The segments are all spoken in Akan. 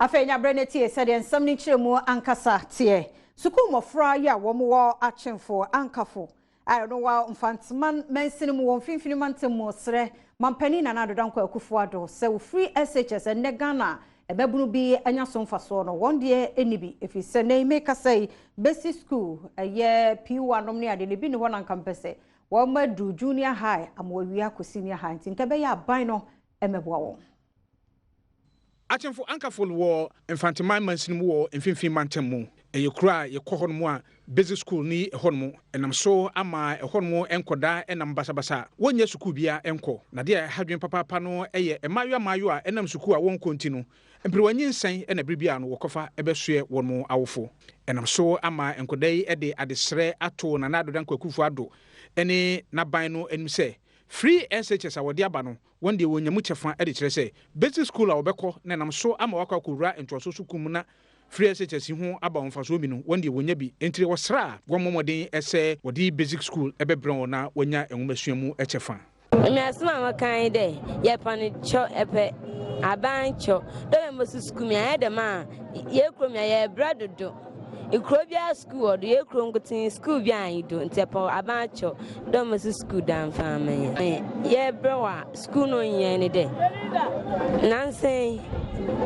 Afei nyabrɛ no tie sɛdeɛ nsɛm no nkyerɛmu ankasa teɛ. Sukuu mmɔfra yi a wɔn wɔ Akyemfo Ankafo a ɛno wɔ Mfanteman mansini mu wɔ Mfimfini Mantam mu srɛ Mampanin Nana Addo Dankwa Akufo-Addo sɛ wɔfiri SHS ɛnnɛ Ghana mmabunu bi anya so mfasoɔ no, wɔn deɛ ɛnni bi, ɛfiri sɛ nnɛ yi mekasa yi, basic school ɛyɛ P1 nom ne adeɛ no ebi nni hɔ na nka mpɛ sɛ wɔn aduru junior high ama wɔawie akɔ senior high, nti nka ɛbɛyɛ aban no mmɛboa wɔn. Akyemfo Ankaful wɔ Mfanteman mansini mu wɔ Mfimfini Mantam mu. Ɛyɛ kuro a yɛkɔ hɔnom a basic school nni hɔnom. Ɛnam so ama ɛhɔnom nkɔdaa nam basabasa. Wɔnnya sukuu biara nkɔ. Na adeɛ a ɛha dwene papaapa no yɛ mmaayewa mmaayewa a ɛnam sukuu a wɔnkɔ nti no, mperewa nyinsɛn na bere biara no wɔkɔfa bɛsoɛ wɔn awofo. Ɛnam so ama nkɔdaa yi de adesrɛ ato Nana Addo Dankwa Akufo-Addo ne n'aban no anim sɛ free SHS a wɔde aba no, wɔn deɛ wɔnya mu kyɛfa de kyerɛ sɛ basic school a wɔbɛkɔ na ɛnam so ama wɔakɔ akɔwura ntoasoɔ sukuu mu na free SHS yi ho aba wɔn mfasoɔ bi no, wɔn deɛ wɔnya bi. Enti wɔsrɛ a wɔmmɔ mmɔden sɛ wɔde basic school bɛbrɛ wɔn na wɔanya nwomasua mu kyɛfa. Emi asɛm a mɛka nye dɛ, yɛpa no kyɛw, epɛ aban kyɛw dɛ ɔbɛma sukuu mu annyɛ dɛm a hɛn kurom ha yɛrebrɛ dodo. Kurow biara sukuu wɔ do, hɛn kurow nkotsee sukuu biara nnyi do ntsi yɛpɛ aban kyɛw dɛ ɔmbɛsi sukuu dan mfa mma hɛn. Yɛrebrɛ wɔ a sukuu no onnyi hɛn nye dɛ nnansa yi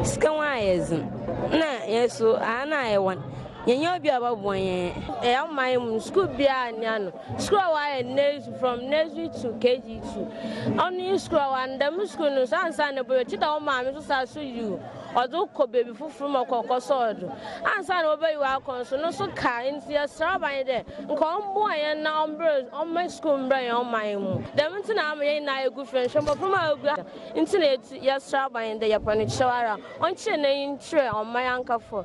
sika ho ayɛ dzen na hɛn so ha no a yɛwɔ no yɛnnyɛ obi a ɔbɔboa hɛn. Hɛn man mu no sukuu biara nnyi ano. Sukuu a wɔayɛ nursery from nursery to KG2 ɔno nye sukuu a wɔayɛ no dɛm sukuu no so ansaana ebowie kyerɛ dɛ wo maame so saa so yi wo. Ɔdze wo kɔ beebi fofor ma ɔkɔ kɔsɔɔ do. Ansaana wobeyi wo akɔ no so, no so ka. Ntsi yɛserɛ aban dɛ nka ɔmboa hɛn na ɔmbrɛ ɔmma skuul mbra hɛn ɔman mu. Dɛm ntsi na ama hɛn nyina yegu fie. Nhwɛ mboframba a wogu ha ntsi na yɛserɛ aban dɛ yɛpɛ no kyɛw ara ɔnkyerɛ n'enyi nkyerɛ ɔman ankafo.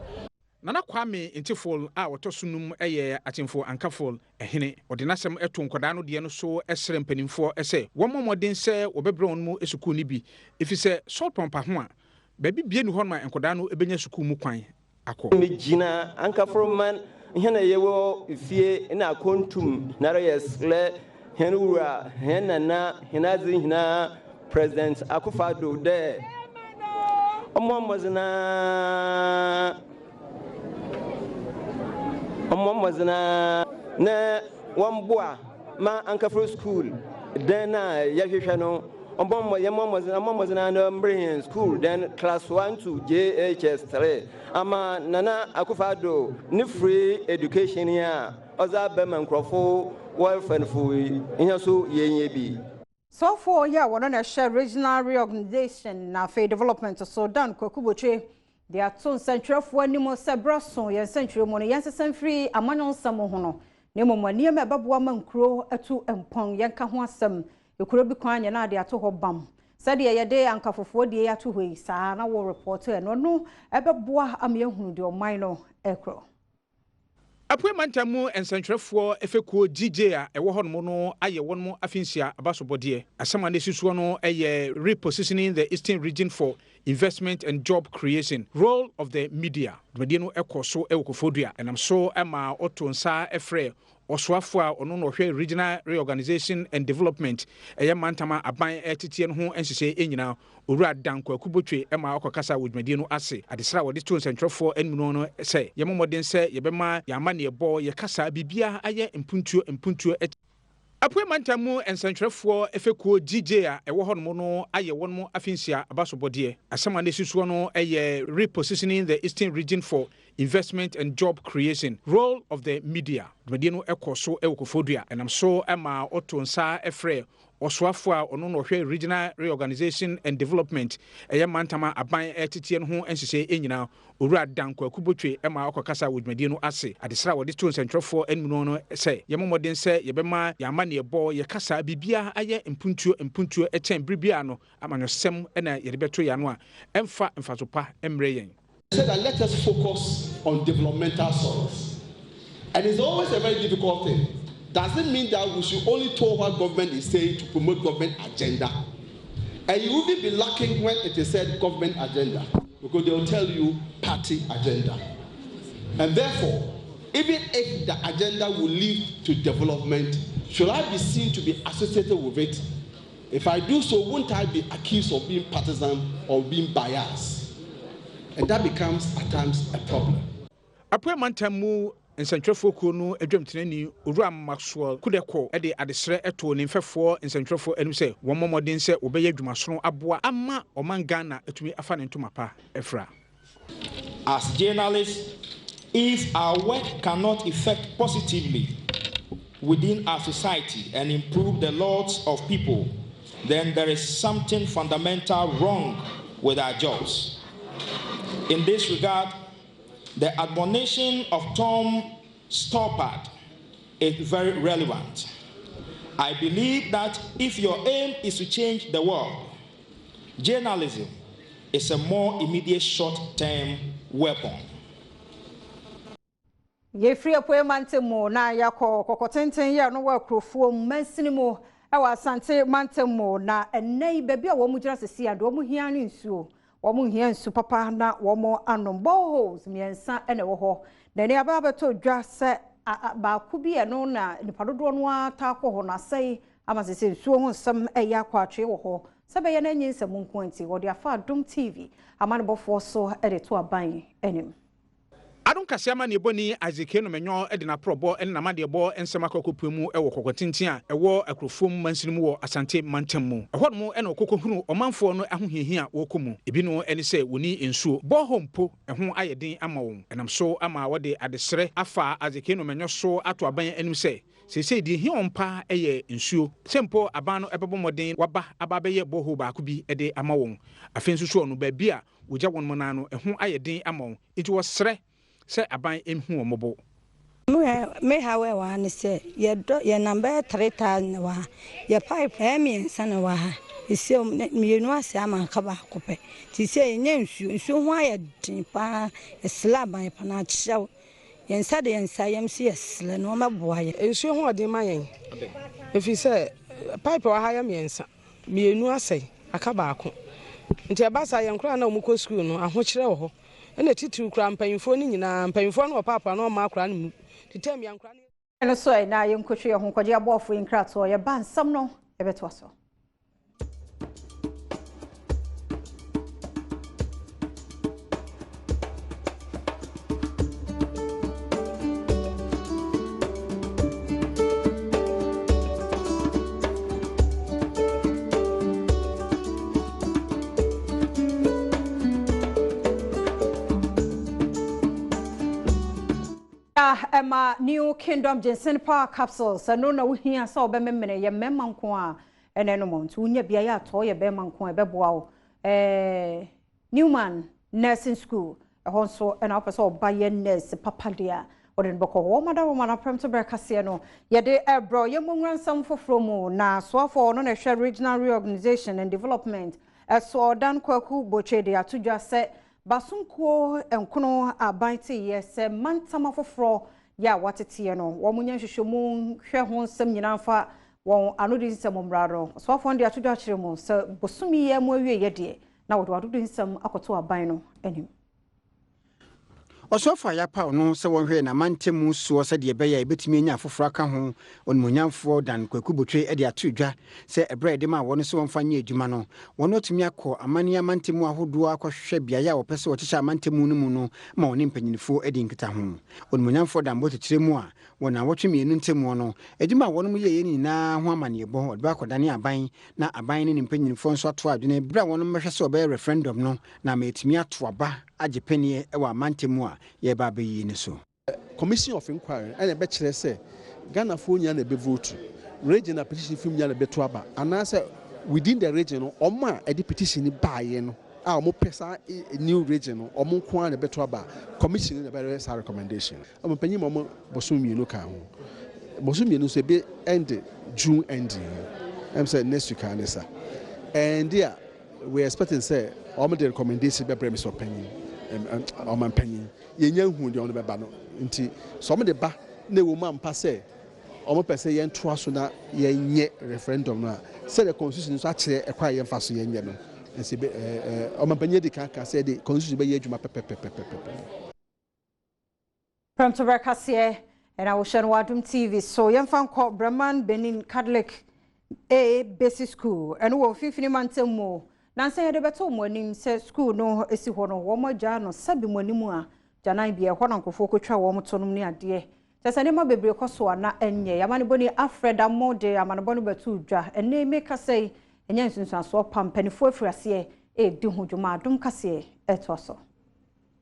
Nana Kwame Ntiful a ɔtɔ so num yɛ Akyemfo Ankaful hene. Ɔde n'asɛm too nkwadaa no deɛ no so srɛ mpanimfoɔ sɛ wɔmmɔ mmɔden sɛ wɔbɛbrɛ wɔn mu sukuu no bi efisɛ salt pump ho a, baabi bie nni hɔnom a nkwadaa no bɛnya sukuu mu kwan akɔ. Migyina Ankaful man hɛn a yɛwɔ fie na akwantu mu nyinara yɛserɛ hɛn wura, hɛn nana, hɛn adze nyina President Akufo-Addo dɛ ɔmbɔ mbɔdzen ara ɔmbɔ mbɔdzen ara na wɔmboa ma Ankaful School dan no a yɛhwehwɛ no ɔmbɔ mbɔ yɛmbɔ mbɔdzen ɔmbɔ mbɔdzen ara na ɔmbrɛ hɛn school dan class one to JHS 3 ama Nana Akufo-Addo ne free education yi a ɔdze aba ma nkorɔfo wɔrefa no fo yi hɛn so yɛnyɛ bi. Sɔfoɔ yi a wɔno na ɛhyɛ Regional Reorganization na afei Development so, Dan Kwaku Botwe, de ato nsɛntwerɛfoɔ anim sɛ berɛ so yɛn nsɛntwerɛ mu no yɛnsesa mfiri amanyɔnsɛm ho no, na mmom nneɛma a ɛbɛboa ma nkuro atu mpɔn yɛnka ho asɛm. Ekuro bi kwan nyɛ na ade ato hɔ bam sɛdeɛ yɛde ankafofoɔ die ato hɔ yi saa na wɔ report ɛno no ɛbɛboa ama yɛahunu deɛ ɔman no ɛkorɔ. Apuei Mantam mu nsɛntwerɛfoɔ fekuo GJ a ɛwɔ hɔnom no ayɛ wɔn afinhyia abasobɔdeɛ. Asɛm a na ɛsi soɔ no yɛ Repositioning the Eastern Region for Investment and Job Creation, Role of the Media. Dwumadie no kɔɔ so wɔ Koforidua. Ɛnam so ma wɔtoo nsa frɛɛ Ɔsoafoɔ a ɔno na ɔhwɛ Regional Reorganisation and Development, ɛyɛ mantam a aban reteteɛ no ho nhyehyɛeɛ nyinaa, Owura Dan Kwaku Botwe ma ɔkɔkasaa wɔ dwumadie no ase. Adesrɛ a wɔde too nsɛntwerɛfoɔ anim no ne sɛ, yɛmmɔ mmɔden sɛ yɛbɛma yɛn amanneɛbɔ, yɛn kasa, biribiara ayɛ mpuntuo mpuntuo. Apuei Mantam mu nsɛntwerɛfoɔ fekuo GJ a ɛwɔ hɔnom no ayɛ wɔn afinhyia abasobɔdeɛ. Asɛm a na ɛsi soɔ no yɛ Repositioning the Eastern Region for Investment and Job Creation, Role of the Media. Dwumadie no kɔɔ so wɔ Koforidua. Ɛnam so ma wɔtoo nsa frɛɛ Ɔsoafoɔ a ɔno na ɔhwɛ Regional Reorganisation and Development, ɛyɛ mantam a aban reteteɛ no ho nhyehyɛeɛ nyinaa, Owura Dan Kwaku Botwe ma ɔkɔkasaa wɔ dwumadie no ase. Adesrɛ a wɔde too nsɛntwerɛfoɔ anim no ne sɛ, yɛmmɔ mmɔden sɛ yɛbɛma yɛn amanneɛbɔ, yɛn kasa, biribiara ayɛ mpuntuo mpuntuo kyɛn bere biara no, amanyɔsɛm na yɛde bɛto yɛn ano a ɛmfa mfaso pa mmrɛ yɛn. Said that let us focus on developmental sorrows. And it's always a very difficult thing. Does it mean that we should only tell what government is saying to promote government agenda? And you will even be lacking when it is said government agenda, because they will tell you party agenda. And therefore, even if the agenda will lead to development, should I be seen to be associated with it? If I do so, won't I be accused of being partisan or being biased? And that becomes at times a problem. Apuei Mantam mu Nsɛntwerɛfoɔ kuo no dwamtenani Owura Maxwell Kudeko de adesrɛ too ne mfɛfoɔ nsɛntwerɛfoɔ anim sɛ wɔmmɔ mmɔden sɛ wɔbɛyɛ adwumasono aboa ama ɔman Ghana atumi afa ne ntoma pa afira. As journalists, if our work cannot effect positively within our society and improve the lots of people, then there is something fundamental wrong with our jobs. In this regard, the admonition of Tom Stoppard is very relevant. I believe that if your aim is to change the world, journalism is a more immediate short-term weapon. Yɛfiri Apueɛ Mantam mu na yɛakɔ Kɔkɔtenten yɛ no wɔ Akurofoɔ mu mansini mu wɔ Asante Mantam mu na ɛnnɛ yi baabi a wɔn gyina sisi a deɛ wɔn hia ne nsuo. Wɔn hia nsu papa na wɔn anom. Boreholes mmiɛnsa na ɛwɔ hɔ. Na ɛne aba abɛtɔ dwa sɛ baako bi ɛno na nipa dodoɔ no ara taa kɔ hɔ no asɛe ama sisi nsuo ho nsɛm ɛyɛ akɔ atwe wɔ hɔ. Sɛ bɛyɛ na ɛnyɛ nsɛm nko nti wɔde afa Adom TV amanebɔfoɔ so de to aban anim. Adom Kaseɛ amanneɛbɔni Isaac Enomenyo de n'aporɔbɔ ne n'amanneɛbɔ nsɛm akɔ akɔpue mu wɔ Kɔkɔtenten a ɛwɔ Akurofuom mansini mu wɔ Asante mantam mu. Ɛhɔnom na ɔkɔkɔhunuu ɔmanfoɔ no ahohiahia a wɔrekɔ mu. Ebi no ne sɛ wɔnni nsuo, borehole mpo ɛho ayɛ den ama wɔn. Ɛnam so ama wɔde adesrɛ afa Isaac Enomenyo so ato aban anim sɛ seesei deɛ ɛhia wɔn paa yɛ nsuo. Sɛ mpo aban no bɛbɔ mmɔden waba aba abɛyɛ borehole baako bi de ama wɔn. Afei nso soɔ no baabi a wɔgya wɔn nan no, ɛho ayɛ den ama wɔn, enti wɔsrɛ sɛ aban nhu wɔn mmɔbɔ. Me haw a ɛwɔ ha ne sɛ yɛdɔ yɛnam bɛyɛ 3000 na ɛwɔ ha. Yɛ pipe ɛyɛ mmiɛnsa na ɛwɔ ha. Seesei mmienu asɛe ama aka baako pɛ. Nti seesei yɛnnya nsuo. Nsuo ho ayɛ den paa. Yɛsrɛ aban pa no akyɛ yɛn nsa de yɛn nsa yam sɛ yɛsrɛ na wɔmmɛboa yɛn. Nsuo ho ɔden ma yɛn ɛfiri sɛ pipe a ɛwɔ ha yɛ mmiɛnsa. Mmienu asɛe, aka baako. Nti ɛba saa yɛn nkwadaa no a wɔkɔ sukuu no, ahokyerɛ wɔ hɔ. Ɛna titiriw koraa mpanyimfoɔ no nyinaa, mpanyimfoɔ no wɔ paapaa na wɔmma akwadaa no mu. Nti term yi a nkwadaa no. Ɛno so ɛ, na yɛnkɔhwɛ yɛn ho nkɔgye aboafoɔ yi nkratoɔ. Yɛba nsɛm no, yɛbɛtoa so. Ɛma New Kingdom Ginseng Power Capsules ɛno na wohia sɛ wobɛmemene yɛ mmarima nko a ɛna ɛnom nti wonya bia yɛ atɔ yɛ bɛrima nko a ɛbɛboa wo. Ɛɛ Newman Nursing School ɛhɔ nso ɛna wopɛ sɛ ɔba yɛ nurse papa deɛ a wɔde no bɛkɔ hɔ. Wɔn ada wɔn anaprɛm to berɛ kaseɛ no yɛde ɛbrɛ yɛn mu nwura nsɛm foforɔ mu na soafoɔ ɔno na ɛhwɛ Regional Reorganization and Development ɛso Ɔdan Kwaku Botwe de ato dwa sɛ basomkuo nkono aban teeɛ sɛ mantam afoforɔ yɛ a wɔateteɛ no wɔn nyɛ nhwehwɛmu hwɛ ho nsɛm nyinaa mfa wɔn anodi nsɛm mmra no. Soafoɔ no de ato dwa kyerɛ mu sɛ bosome yi mu awie yɛ deɛ na wɔde wɔadodi nsɛm akɔto aban no anim. Ɔsɔfo a yɛapaw no sɛ wɔnhwɛ yɛn amantam soɔ sɛdeɛ ɛbɛyɛ a yɛbɛtumi anya afoforɔ aka ho, Onimuonyamfoɔ Dan Kwaku Botwe de ato dwa sɛ ɛberɛ a yɛde maa wɔn sɛ wɔmfa nyɛ adwuma no, wɔn atumi akɔ amanneɛ amantam ahodoɔ akɔhwehwɛ beaeɛ a wɔpɛ sɛ wɔkyekyɛ amantam no mu no ma wɔne mpanyinifoɔ adi nkitaho. Onimuonyamfoɔ Dan Botwe kyerɛ mu a, wɔ nnawɔtwe mmienu ntamuo no, adwuma a wɔnom yɛeɛ no nyinaa ho amanneɛbɔ wɔde bɛakɔdane aban na aban ne ne mpanyinifoɔ nso ato adwene berɛ a wɔnom bɛhwɛ sɛ wɔbɛyɛ referendum no na ama yɛatumi ato aba agye paneɛ wɔ amantam a yɛreba abɛyi no so. Commission of Inquiry ɛna ɛbɛkyerɛ sɛ Ghanafoɔ nyinaa na ɛbɛvote, region a petition firi mu nyinaa na ɛbɛto aba, anaasɛ within the region no, wɔn a ɛde petition no baeɛ no a wɔpɛ saa new region no, wɔn nko ara na ɛbɛto aba. Commission no na ɛbɛyɛ saa recommendation. Ɔmampanyin ma wɔn bosome mmienu ka ho. Bosome mmienu nso ebe end June ending. Ɛm sɛ next week ne sa. And a we expecting sɛ wɔn de recommendation bɛbrɛ mi sɛ ɔpanyin, ɔmampanyin. Yɛnya nhu deɛ wɔn bɛba no. Nti sɛ wɔn de ba na ɛwɔ mu ampa sɛ wɔn pɛ sɛ yɛntoa so na yɛnyɛ referendum no a, sɛdeɛ constitution nso akyerɛ ɛkwan a yɛmfa so yɛnyɛ no. Nti ɔmampanyin di kan ka sɛ de constitution bɛyɛ adwuma pɛpɛpɛpɛpɛ. Prɛmtoberɛ kaseɛ ɛna wohyɛ no wɔ Adom TV so. Yɛmfa nkɔ Breman Benin Catholic A Basic School ɛno wɔ mfimfini mantam mu. Nansa yɛde bɛto mo anim sɛ sukuu no si hɔ no, wɔn agyaa no sɛbi mo anim a gyanan bi ɛhɔ na nkurɔfoɔ kɔtwa wɔn to nom ne adeɛ. Kyɛ sɛ nneɛma bebree kɔ so a na ɛnyɛ. Amanebɔni Alfred Amoh de amanebɔ no bɛto dwa. Ɛnnɛ meka sɛ ɛnyɛ nsunsuansoɔ pa, mpanimfoɔ afiri aseɛ ɛredi ho dwuma. Adom kaseɛ ɛtoa so.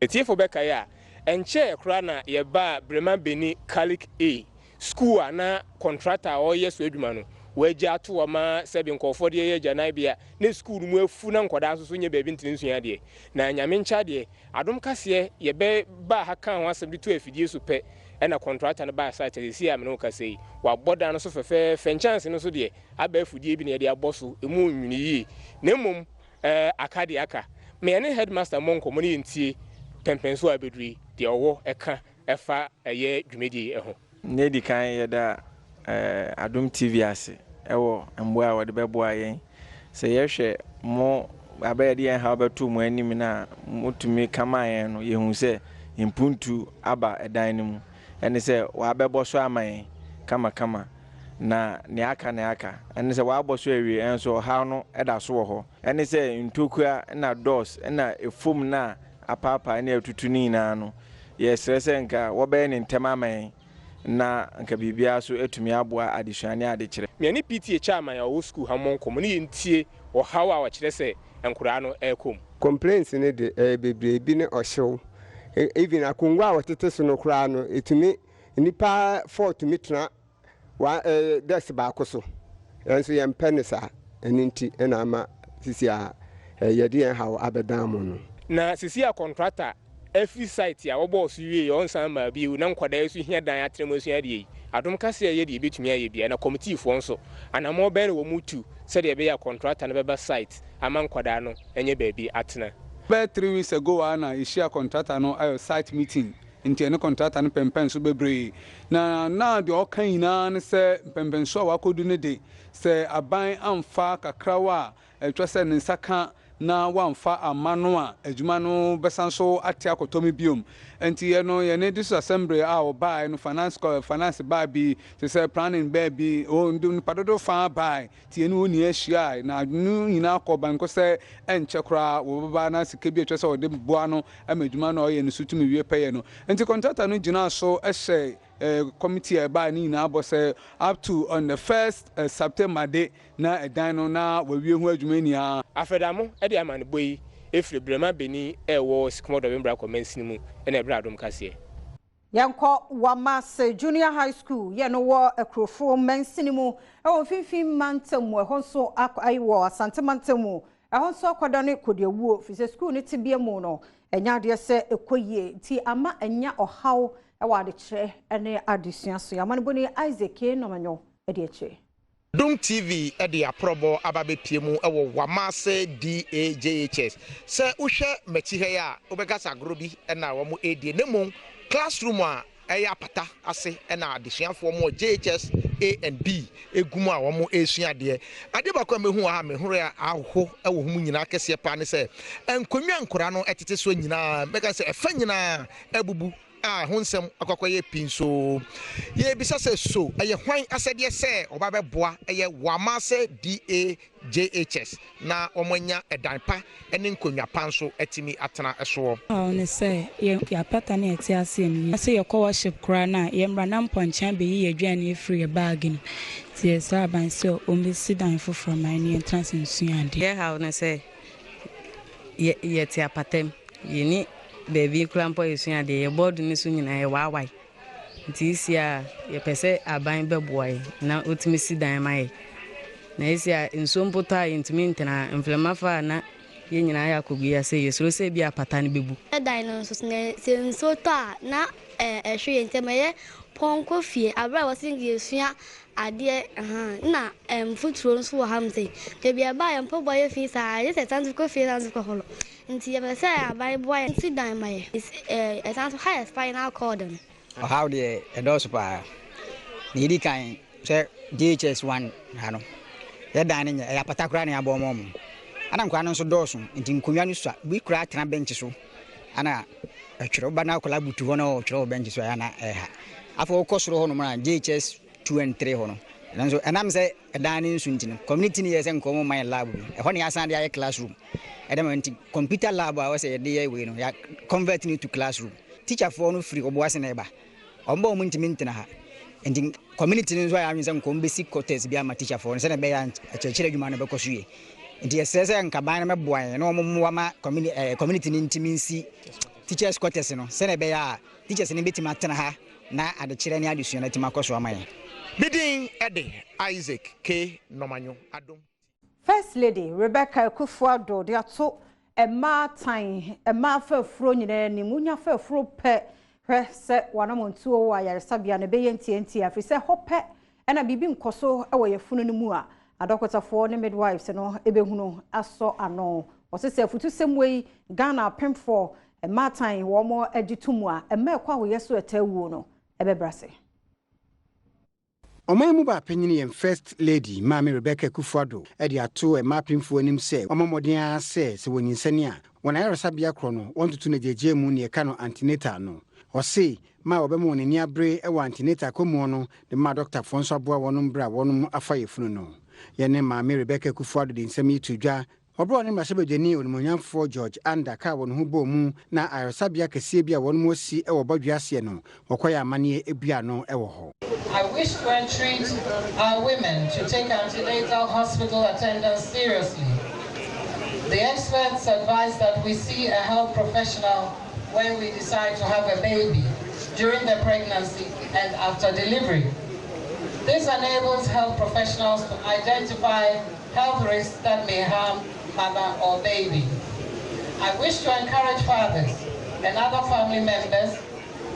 Atiefo bɛkae a, ɛnkyɛɛ koraa na yɛbaa Brema Beni Kalik A sukuu a na kɔntrata a ɔreyɛ so adwuma no, wɔagya ato hɔ ma sɛbe nkurɔfoɔ de yɛ agyananbea na sukuu no mu afu na nkwadaa nso so nyɛ baabi ntena nsua adeɛ. Na Nyame nkyɛ adeɛ, adom kaseɛ yɛbɛbaa ha kaa ho asɛm de too afidie so pɛ ɛna kɔntrata no baa site a seesei a me ne wo kasa yi, wɔabɔ dan no so fɛfɛɛfɛ, nkyɛnse no nso deɛ, aba afudie bi na yɛde abɔ so, ɛmu nwini yie. Na mmom Ɛɛ, aka deɛ aka. Ma yɛne headmaster mmɔ nkɔmmɔ na yɛntie pɛmpɛnsoɔ a abɛduru yi, deɛ ɔwɔ ka ɛfa ɛyɛ dwumadie yi ho. Nea edi kan, yɛda Adom TV ase wɔ mmoa a wɔde bɛboa yɛn. Sɛ yɛhwɛ mo bere a yɛde yɛn haw bɛtoo mo anim no a motumi ka maa yɛn no, yehu sɛ mpuntu aba dan no mu. Ɛne sɛ wɔabɛbɔ so ama yɛn kamakama, na nea aka na aka. Ɛne sɛ wɔabɔ so awie, nso ɔhaw no da so wɔ hɔ. Ɛne sɛ ntokua na doors na fam no a apaapae ne atutu no nyinaa no, yɛsrɛ sɛ nka wɔbɛyɛ no ntɛm ama yɛn na nka biribiara nso atumi aboa adesua ne adekyerɛ. Me ne PTA chairman a ɔwɔ sukuu ha mmɔ nkɔmmɔ na yɛntie ɔhaw a ɔkyerɛ sɛ nkwadaa no rekɔ mu. Complaints no de ɛyɛ bebree, ebi ne ɔhyew, even akongua a wɔtete so no koraa no etumi nnipa four tumi tena Wa eh, desk baako so. Yɛn nso yɛmpɛ no saa. Ɛno nti na ama sisi a eh, yɛde yɛn haw abɛdan mo no. Na sisi a kɔntrata afiri site a wɔbɔɔ so wiei a ɔnsan mmaa bio na nkwadaa yi nso hia dan atena mu asua adeɛ yi, Adom Kaseɛ yɛ deɛ ɛbɛtumi ayɛ biara na kɔmitiifoɔ nso, anammɔn bɛn na wɔretu sɛdeɛ ɛbɛyɛ a kɔntrata no bɛba site ama nkwadaa no anya baabi atena? Bɛyɛ 3 weeks ago ara na yɛhyiaa kɔntrata no ayɔ site meeting. Nti ɛne kɔntrata no pɛmpɛn so bebree. Na na deɛ ɔka nyinaa ne sɛ mpɛmpɛnsoɔ a wakɔdu no de, sɛ aban amfa kakrawa a ɛtwa sɛ ne nsa ka na wamfa amma no a, adwuma no bɛsan so ate akɔtɔ mu biom. Nti yɛ no yɛne District Assembly a wɔbaeɛ no, finance, finance baa bi, te sɛ planning baa bi, nnipa dodoɔ fa baeɛ. Nti yɛne wɔn nyinaa hyiae, na adwene no nyinaa kɔɔ banko sɛ ɛnkyɛ koraa wɔbɛba na sika bi a ɛkyerɛ sɛ wɔde boa no ma adwuma no a ɔyɛ no so tumi wie pɛyɛ no. Nti kɔntrata no gyinaa so hyɛɛ kɔmiti a ɛbae no nyinaa bɔ sɛ up to on the first September de na ɛdan no na wɔawie ho adwuma nyinaa. Afɛdamo de amanebɔ yi firi Brema Benin a ɛwɔ Sikomɔ Dɔbembra kɔ mansini mu na ɛbrɛ Adom Kaseɛ. Yɛnkɔ Wamase Junior High School yɛ no wɔ Akurofo mansini mu wɔ Mfimfini Mantam mu, ɛhɔ nso wɔ Asante Mantam mu, ɛhɔ nso akɔdane kɔdiawuo firi sɛ sukuu no tebea mu no ɛnyɛ adeɛ sɛ ɛkɔ yie nti ama anya ɔhaw wɔ adekyerɛ ne adesua so. Amanebɔni Isaac K. Nɔmanyɔ de akyire. Dom TV de aprɔbɔ aba abɛpue mu wɔ Wamase DAJHS. Sɛ wohwɛ m'akyi ha yi a, wobɛka sɛ agorɔ bi na wɔredie, na mmom classroom a ɛyɛ apata ase na adesuafoɔ wɔ JHS A and B gu mu a wɔresua adeɛ. Adeɛ baako a mehu wɔ ha a me werɛ aho wɔ ho mu nyinaa kɛseɛ paa ne sɛ, nkonnwa a nkwadaa no tete soɔ nyinaa, mɛka sɛ ɛfa nyinaa abubu. a ɛho nsɛm akɔ akɔyɛ pii nso. Yɛrebisa sɛ, So ɛyɛ hwan asɛdeɛ sɛ wɔba bɛboa ɛyɛ Wamase DAJHS na wɔanya ɛdan pa ne nkonnwa pa nso atumi atena soɔ? Haw ne sɛ yɛn yɛapata ne yɛte aseɛ no yie. Sɛ yɛkɔ worship koraa no a, yɛmmra na mpɔnkye abɛyi yɛn aduane afiri yɛn bag no mu. Nti yɛsrɛ aban sɛ ɔmmɛsi dan foforɔ mma yɛn na yɛntena ase nsua adeɛ. Yɛn haw ne sɛ yɛ yɛte apata mu, yɛnni baabi koraa mpo a yɛsua adeɛ, yɛ bɔɔdo no so nyinaa yɛwaawae. Nti esi a yɛpɛ sɛ aban bɛboa yɛn na ɔtumi si dan ma yɛn. Na esi a nsuo mpo tɔ a yɛntumi ntena, mframa fa a na yɛn nyinaa ayɛ akɔgu yɛn ase, yɛsuro sɛ ebi a apata no bɛbu. Dan no nso sɛ nsuo tɔ a na ɛhwe yɛn nti ɛma yɛ pɔnkɔ fie aberɛ a wɔse nka yɛsua adeɛ ahaa na mfuturo nso wɔ ha nom sei baabi a ɛbaa yɛn mpaboa yɛ fi saa gye sɛ yɛsan nso kɔ fie san nso kɔhoro nti yɛpɛ sɛ aban boa yɛn si dan ma yɛ ɛsan nso ha yɛ spinal cord no. Ɔhaw deɛ ɛdɔɔso paa. Nea ɛdi kan sɛ JHS 1 ha no, yɛ dan no nyɛ, ɛyɛ apata koraa na yɛabɔ ama wɔn. Ɛna nkwadaa no nso dɔɔso nti nkonnwa no sua, bi koraa tena bɛnkye so ɛna ɛtwerɛ. Woba na akwadaa butu hɔ na ɔtwerɛ wɔ bɛnkye so a, ɛyɛ a na ɛha. Afei wokɔ soro hɔnom a, JHS 2 and 3 hɔ no. Nanso ɛnam sɛ ɛdan no nsu nti no, community no yɛɛ sɛ nka wɔmma yɛn lab bi. Ɛhɔ na yɛasan de ayɛ classroom. Ɛdɛm nti computer lab a ɛwɔ sɛ yɛde yɛ wei no, yɛ convert no to classroom. Teacherfoɔ no firi Obuasi na ɛba. Wɔn ba wɔn ntumi ntena ha. Nti community no nso ayɛ adwene sɛ nka wɔbɛsi quarters bi ama teacherfoɔ no sɛdeɛ ɛbɛyɛ a akyerɛkyerɛ adwuma no bɛkɔ so yie. Nti yɛsrɛ sɛ nka ban no mɛboa yɛn na wɔn mmoa ma community no ntumi nsi teachers quarters no sɛdeɛ ɛbɛyɛ a teachers no bɛtumi atena ha na adekyerɛ ne adesua no atumi akɔ so ama yɛn. Me din de Isaac K. Nɔmanyo Adom. First Lady Rebecca Akufo-Addo de ato mmaatan, mmaa afafuro nyinaa anim. Wonya afafuro pɛ, hwɛ sɛ w'anammɔntuo wɔ ayaresabea no ɛbɛyɛ ntiantia, ɛfiri sɛ hɔ pɛ ɛna biribi nkɔ so wɔ yafunu no mu a, adɔkotafoɔ ne midwives no ɛbɛhunu asɔ ano. Wɔse sɛ afutusɛm wei Ghana apemfoɔ mmaatan wɔn agye to mu a, mmaa ɛkɔ ahoyɛ so ɛtaa wuo no ɛbɛbrɛ ase. Ɔman mu baa panyin yɛn First Lady Maame Rebecca Akufo-Addo de ato mmaa apemfoɔ anim sɛ wɔmmɔ mmɔden ara sɛ sɛ wɔnyinsɛne a, wɔn ayaresabea korɔ no wɔntoto no agyaagyaa mu nea ɛka no antenatal no. Ɔse ma a wɔbɛma wɔn ani abere wɔ antenatal kɔmuo no de ma adɔkotafoɔ nso aboa wɔnom berɛ a wɔnom afa yafunu no. Yɛne Maame Rebecca Akufo-Addo de nsɛm yi too dwa Ɔberɛ a ɔne mmarahyɛbadwani onimuonyamfoɔ George Andah kaa wɔn ho bɔɔ mu na ayaresabea kɛseɛ bi a wɔnom asi wɔ Bɔdwe aseɛ no, wɔkɔyɛ amanneɛ bua ano wɔ hɔ. I wish to entreat our women to take antenatal hospital attendance seriously. The experts advise that we see a health professional when we decide to have a baby, during the pregnancy and after delivery. This enables health professionals to identify health risks that may harm mother or baby. I wish to encourage fathers and other family members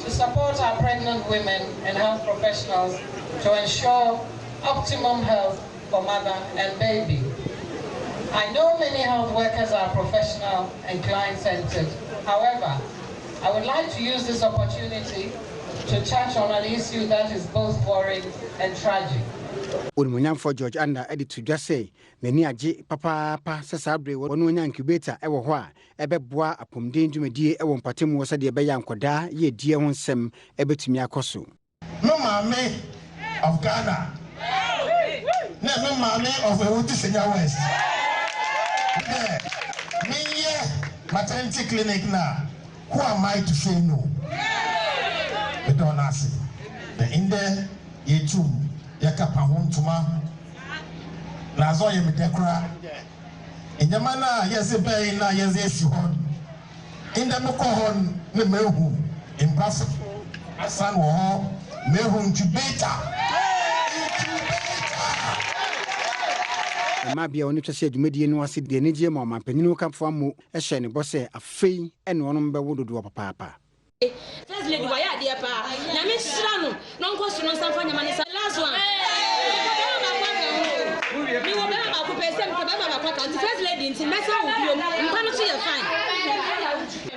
to support our pregnant women and health professionals to ensure optimum health for mother and baby. I know many health workers are professional and client-centered. However, I would like to use this opportunity to touch on an issue that is both worrying and tragic. Onimuonyamfoɔ George Andah de to dwa sɛ n'ani agye papaapa sɛ saa bere yi wɔn anya incubator wɔ hɔ a ɛbɛboa apɔmuden dwumadie wɔ mpatamu hɔ sɛdeɛ ɛbɛyɛ a nkwadaa yiedie ho nsɛm bɛtumi akɔ so. Me maame of Ghana ne me maame of Ewutu Senya West dɛ menyɛ maternity clinic na who am I to say no? Meda ɔno ase dɛ ndɛ yeetum yɛkapa ho ntoma na adze ɔyɛ me dɛ koraa nye dɛ ndzɛmba no a yɛdze bae na yɛdze esi hɔ no Ndɛ mokɔ hɔ no na mehu mpa fofor asan wɔ hɔ, mehu incubator, incubator. Mmaa bea a wɔn twa hyɛɛ dwumadie no ase de anigyeɛ maa ɔmanpanin Okamfo Amoh hyɛɛ no bɔ sɛ afei na wɔnom bɛwo dodoɔ papaapa. First lady wayɛ adeɛ paa nyame nhyira no na ɔnkɔ soro nsa mfa nyama ne nsa last one mepɛ bɛrima baako aka ho o mewɔ bɛrima baako pɛ sɛ mepɛ bɛrima baako aka nti first lady nti mɛsan wo biom mpa no so yɛ fine.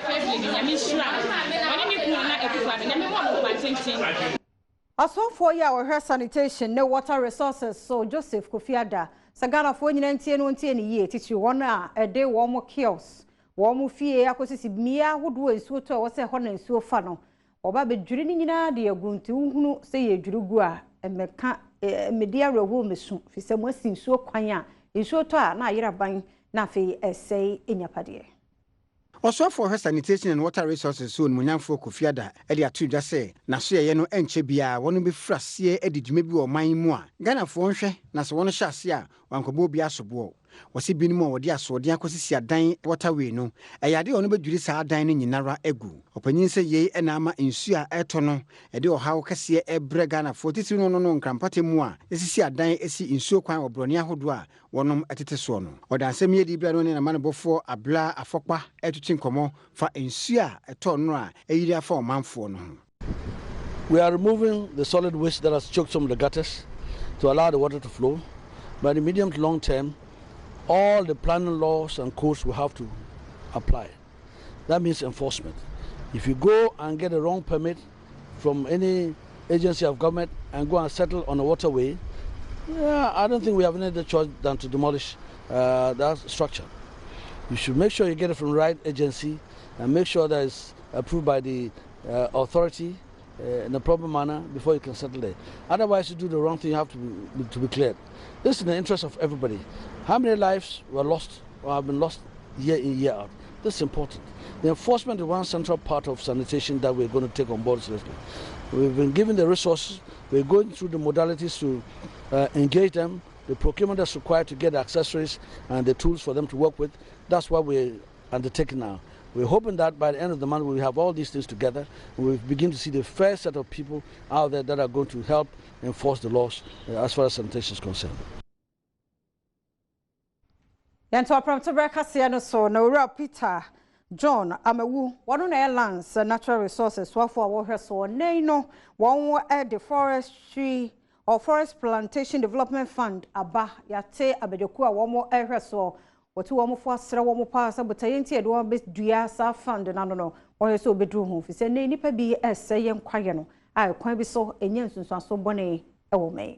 First lady nyame nhyira no ɔne ne kunu Nana Akufo Addo nyame mma ɔmo nkwa tenten. Ɔsomfoɔ yi a ɔhwɛ Sanitation ne Water Resources so, Joseph Kofi Adda, sɛ Ghanafoɔ nyinaa ntie no ntie no yie, titiriw wɔn a ɛde wɔn kiosk Wɔn fie akɔsisi mmea ahodoɔ a nsuo tɔ a ɛwɔ sɛ ɛhɔ na nsuo fa no, wɔba abɛdwiri ne nyinaa de agu nti wohunu sɛ yɛredwiri gu a, mmɛka mmɛdi awerɛhoɔ mmɛsu firi sɛ moasi nsuo kwan a nsuo tɔ a na ayera ban na afei ɛresɛe nnyapadeɛ. Ɔsoafoɔ ɔhwɛ Sanitation and Water Resources so Onimuonyamfoɔ Kofi Adda de ato dwa sɛ n'asoɛeɛ no ɛnkyɛ biara wɔn bɛfiri aseɛ adi dwuma bi wɔ ɔman yi mu a Ghanafoɔ nhwɛ na sɛ wɔn hyɛ aseɛ a wɔankɔbɔ obiara soboɔ. Wɔse binom a wɔde asoɔden akɔsisi adan waterway no, ɛyɛ ade a wɔn bɛdwiri saa adan no nyinara agu. Ɔpanyin sɛ yei na ama nsuo a ɛretɔ no de ɔhaw kɛseɛ rebrɛ Ghanafoɔ titiriw no no Nkrampɔtam mu a ɛsisi adan si nsuo kwan wɔ borɔne ahodoɔ a wɔnom tete soɔ no. Ɔda asɛm yi adi berɛ a na ɔne n'amanebɔfoɔ Abla Afɔkpa retwetwe nkɔmmɔ fa nsuo a ɛtɔɔ nnora a ayiri afa ɔmanfoɔ no ho. We are removing the solid waste that has choked some of the gutters to allow the water to flow. But in the medium to long term, all the planning laws and codes will have to apply. That means enforcement. If you go and get a wrong permit from any agency of government and go and settle on a waterway, yeah, I don't think we have any other choice than to demolish uh, that structure. You should make sure you get it from the right agency and make sure that it's approved by the uh, authority uh, in a proper manner before you can settle there. Otherwise, you do the wrong thing, you have to be, to be cleared. This is in the interest of everybody. How many lives were lost or have been lost year in, year out? This is important. The enforcement is one central part of sanitation that we're going to take on board seriously. We've been given the resources, we're going through the modalities to uh, engage them, the procurement that's required to get the accessories and the tools for them to work with. That's what we're undertaking now. We're hoping that by the end of the month we have all these things together and we begin to see the first set of people out there that are going to help enforce the laws uh, as far as sanitation is concerned. Yɛnto aprɔmtoberɛ kaseɛ no so na Owura Peter John Amewu, wɔno na ɛyɛ Lands Natural Resources soafoɔ a wɔhwɛ soɔ nnɛ yi no, wɔn de Forestry or Forest Plantation Development Fund aba. Yɛate abadwakuo a wɔn rehwɛ soɔ, wɔtu wɔn fo asrɛ wɔn paa sɛ botaeɛ nti yɛde wɔn abɛdua saa fund no ano no, wɔhwɛ sɛ wɔbɛduru ho, firi sɛ nnɛ yi nnipa bi resɛe yɛn kwaeɛ no a ɛkwan bi so ɛnya nsunsuanso bɔne wɔ man.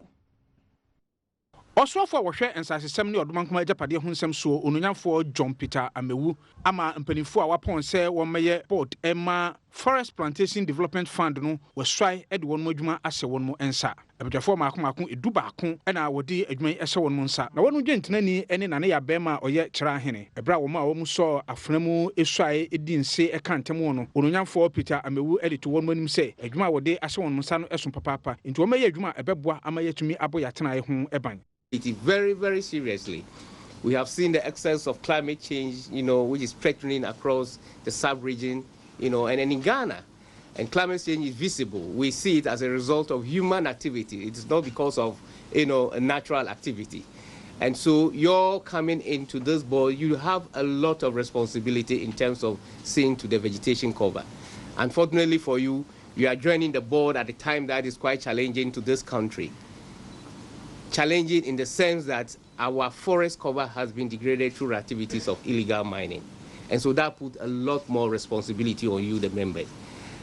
Ɔsoafo a wɔhwɛ nsasesɛm ne ɔdomankoma agyapadeɛ ho nsɛm soɔ, Onuonyamfoɔ John Peter Amewu ama mpanimfoɔ a wɔapɔn sɛ wɔmmɛyɛ board mma Forest Plantation Development Fund no wɔasuae de wɔn adwuma ahyɛ wɔn nsa. Abadwafoɔ mmaako mmaako dubaako na wɔde adwuma yi ahyɛ wɔn nsa, na wɔn dwentenani ne Nane Barima a ɔyɛ Kyerɛahene. Ɛberɛ a wɔn a wɔsɔɔ afena mu suae di nse ka ntam wɔ no, Onuonyamfoɔ Peter Amewu de to wɔn anim sɛ adwuma a wɔde ahyɛ wɔn nsa no so papaapa, enti wɔmmɛyɛ adwuma a ɛbɛboa ama yɛatumi abɔ yɛn atenaeɛ ho ban. It very, very seriously. We have seen the excess of climate change, you know, which is threatening across the sub-region, you know, and, and in Ghana. And climate change is visible. We see it as a result of human activity. It is not because of, you know, a natural activity. And so you're coming into this board, you have a lot of responsibility in terms of seeing to the vegetation cover. Unfortunately for you, you are joining the board at a time that is quite challenging to this country. Challenging in the sense that our forest cover has been degraded through activities of illegal mining. And so that put a lot more responsibility on you, the members.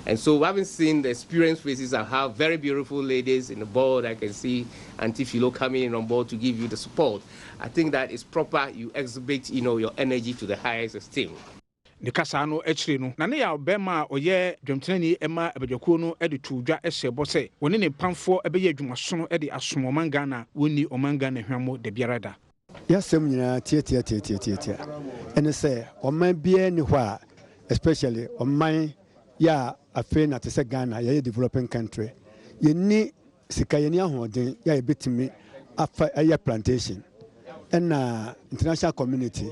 And so having seen the experienced faces, I have very beautiful ladies in the board. I can see Auntie Philo coming in on board to give you the support. I think that it's proper you exhibit, you know, your energy to the highest esteem. Ne kasaa no akyiri no, na ne yaw barima a ɔyɛ dwamtenani ma abadwakuo no de too dwa hyɛɛ bɔ sɛ wɔne ne mpamfoɔ bɛyɛ adwumasono de asom ɔman Ghana a wɔnni ɔman Ghana hwammɔ dabiara da. Y'asɛm nyinaa tiatiatiatiatia ɛne sɛ ɔman biara nni hɔ a especially ɔman yɛ a afei na te sɛ Ghana yɛyɛ developing country yɛnni sika yɛnni ahoɔden yɛ a yɛbɛtumi afa ayɛ plantation ɛna international community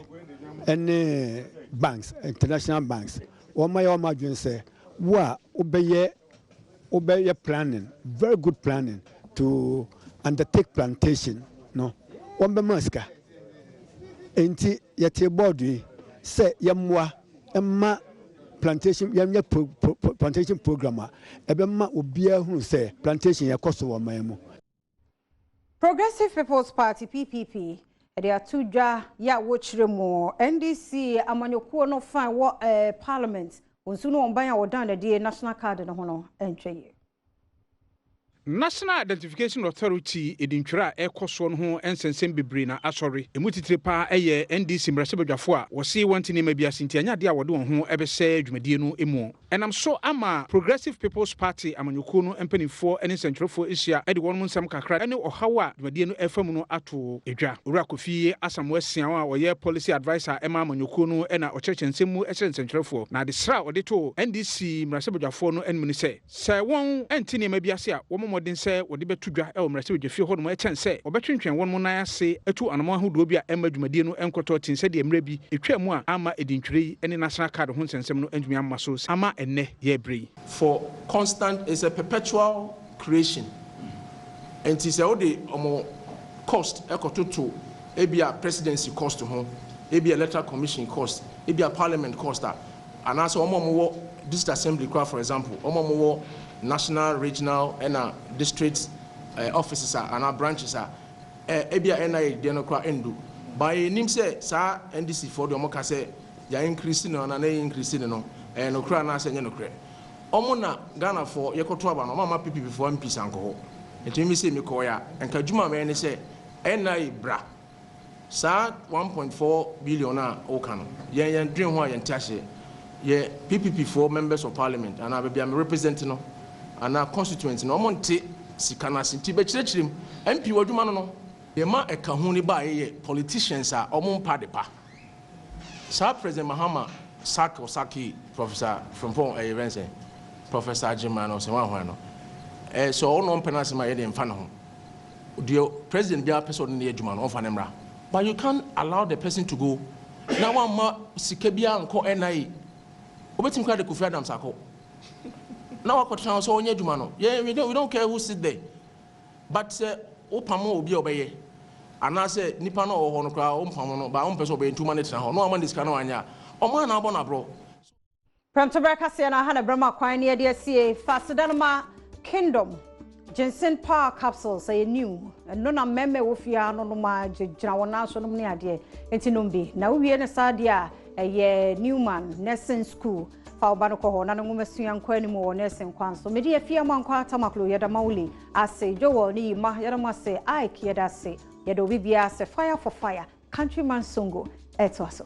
ɛne banks international banks wɔn ayɛ wɔn adwene sɛ wo a wobɛyɛ wobɛyɛ planning very good planning to undertake plantation no wɔn bɛma sika nti yɛte board yi sɛ yɛmmoa mma plantation yɛnyɛ pro, pro, plantation program a ɛbɛma obiara hunu sɛ plantation yɛkɔ so wɔ ɔman mu. Progressive People's Party, PPP, de ato dwa yɛ a wɔkyerɛ mu NDC amanyɔkuo no fa wɔ eh, Parliament wɔn su ne wɔn ban a wɔdan no adie National Card no ho no ntwa yie. National Identification Authority edintwerɛ a ɛrekɔ soɔ no ho nsɛnsɛm bebree na asɔre. Emu titire paa yɛ NDC mmarahyɛbadwafoɔ a wɔse wɔnte nneɛma bi ase nti ɛnyɛ adeɛ a wɔde wɔn ho bɛhyɛ dwumadie no mu. Ɛnam so ama Progressive People's Party amanyɔkuo no mpanimfoɔ ne nsɛntwerɛfoɔ ahyia de wɔn nsɛm kakra ne ɔhaw a dwumadie no refa mu no ato dwa. Owura Kofi Asamoah Siaw a ɔyɛ Policy Adviser ma amanyɔkuo no na ɔkyerɛkyerɛ nsɛm mu kyerɛ nsɛntwerɛfoɔ. Na adesrɛ a ɔde too NDC mmarahyɛbadwafoɔ no anim ne sɛ, Sɛ wɔn nte nneɛma bi ase a, wɔmmɔ mmɔden sɛ wɔde bɛto dwa wɔ mmarahyɛbadwafie hɔnom kyɛn sɛ wɔbɛtwentwɛn wɔn nan ase atu anammɔn ahodoɔ bi a ɛmma dwumadie no nkɔtɔ tin sɛdeɛ mmerɛ bi ɛtwaa mu a amma edintwerɛ yi ne National Card ho nsɛnsɛm no antumi amma so ama ɛnnɛ yɛ berɛ yi. For constant is a perpetual creation nti sɛ wode wɔn cost kɔtoto ebia presidency cost ho, ebia electoral commission cost, ebia parliament cost a, Anaasɛ wɔn a wɔwɔ district assembly koraa for example, wɔn a wɔwɔ national, regional ɛna district offices a anaa branches a, ebia NIA deɛ no koraa ɛndu. But yɛnim sɛ saa NDC foɔ deɛ wɔka sɛ yɛ increase no anaa na yɛ increase no no, ɛyɛ nokorɛ anaasɛ ɛnyɛ nokorɛ. Wɔn na Ghanafoɔ yɛkɔto aba no, wɔn amma PPP foɔ MPs ankɔ hɔ. Nti me sei mekɔɔeɛ a, nka adwuma a mɛyɛ ne sɛ NIA bra. Saa 1.4 billion no a woka no, yɛn yɛn dwen ho a yɛnte aseɛ. Yɛ PPP foɔ members of parliament anaa baabi a me represent no, anaa constituent no wɔn nte sika no ase nti bɛkyerɛkyerɛ mu. MP w'adwuma no no. Deɛ ɛma ɛka ho no baeɛ yɛ politicians a wɔn mpa adepa. Saa President Mahama sack ɔsacke Professor Frimpong ɛyɛ fɛn sɛn Professor Agyeman no sɛ hwan hwan no ɛɛ sɛ ɔno ɔmpɛ n'asɛm a yɛdeɛ mfa ne ho. Deɛ president biara pɛ sɛ ɔde no yɛ adwuma no ɔmfa no mmra but you can't allow the person to go na wamma sika biara nkɔ NIA. Wobɛtumi koraa de Kofi Adams akɔ na wakɔtena hɔ sɛ ɔnyɛ adwuma no. Yɛn we don't care who sit there. But sɛ wo pamo obi a ɔbɛyɛ anaasɛ nipa no a ɔwɔ hɔ no koraa wo mpamo no but wompɛ sɛ ɔbɛyɛ nti woma no tena hɔ na wama no sika na wanyɛ a, ɔmo a na abɔ no aborɔ. Prɛmtoberɛ kaseɛ no aha na berɛ kwan ne yɛde asie. Fa aseda no ma Kingdom Ginseng Power Capsules, ɛyɛ new. Ɛno na mmarima ɛwɔ fie ha no nom a gyinagyina wɔn nan so nom ne adeɛ. Nti nom bi. Na wowie no saa deɛ a, ɛyɛ Newman Nursing School. Fa wo ba no kɔ hɔ na ne nwoma sua nkɔ anim wɔ nursing kwan so. Mede afie ama nkɔ Atamaklo, yɛda Mawuli ase, Joel ne Yima, yɛda mo ase, Ike yɛda ase, yɛda obi biara ase, Fire for Fire, Countryman Songo, ɛtoa so.